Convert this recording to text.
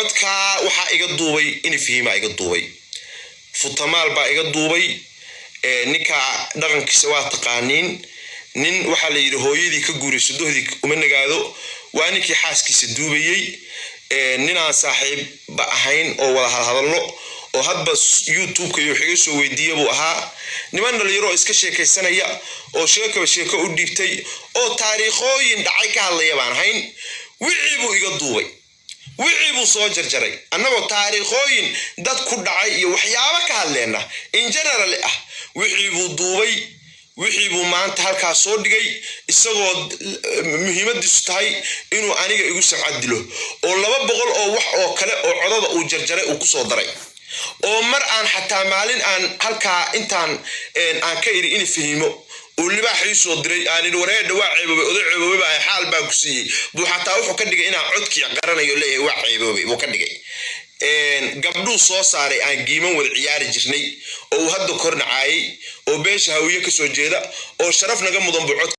Codkaa waxaa iga duubay ini Fihimaa iga duubay, Futamaal baa iga duubay. Ninkaa dhaqankiisa waa taqaaniin. Nin waxaa la yidhi hooyadii ka guurayso dohdii uma nagaado. Waa ninkii xaaskiisa duubayey. Ninaan saaxiibba ahayn oo wada hadhadalno oo hadba YouTube-ka iyo wax iga soo weydiiya buu ahaa. Niman dhalinyaro oo iska sheekaysanaya oo sheekaba sheeko u dhiibtay oo taariikhooyin dhacay ka hadlaya baan ahayn. Wixii buu iga duubay, wixii buu soo jarjaray, annagoo taariikhooyin dad ku dhacay iyo waxyaabo ka hadleenna in general ah. Wixii buu duubay, wixii buu maanta halkaas soo dhigay, isagoo muhiimadiisu tahay inuu aniga igu samcad dilo, oo 200 oo wax oo kale oo codada uu jarjaray uu kusoo daray, oo mar aan xataa maalin aan halkaa intaan aan ka idhi ini Fahimo uu libaax ii soo diray, aan idhi wareedha waa ceeboobay, oday ceeboobay baa xaal baa ku siiyey, buu xataa wuxuu ka dhigay inaan codkii qaranayo leeyahay waa ceeboobay buu ka dhigay. Gabdhuu soo saaray aan giiman wada ciyaari jirnay oo uu hadda kor nacaayay oo beesha Hawiye kasoo jeeda oo sharaf naga mudan buu cod